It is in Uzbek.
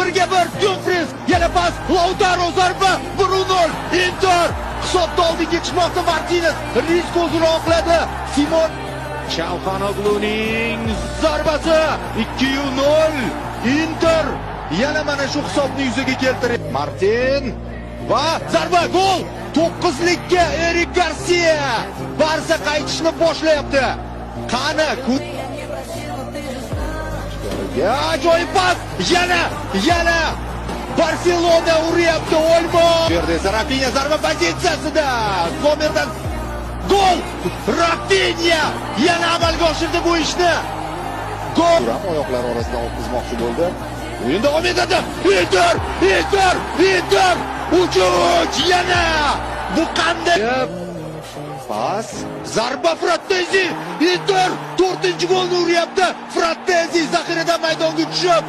1ga 1 Dumfries, yana pas, Lautaro, zarba, 1-0. Inter hisobda oldinga chiqmoqda. Martinez risk o'zini oqladi. Simon Chalhanogluning zarbasi, 2-0. Inter yana mana shu hisobni yuzaga keltirdi. Martin va zarba, gol! To'qqizlikka Erik Garcia. Barsa qaytishni boshlayapti. Qani, ajoyib pas, yana, yana Barselona uryapti. Olmo. Bu yerda esa Rafinya zarba pozitsiyasida. Zomerdan gol! Rafinya yana amalga oshirdi bu ishni. Gol! Turam oyoqlari orasidan o'tkazmoqchi bo'ldi. O'yin davom etadi. Inter! Inter! Inter! 3-3 yana! Bu qanday? Pas, zarba, Frattezi! Inter 4-golni uryapti. Frattezi zaxiradan maydonga tushib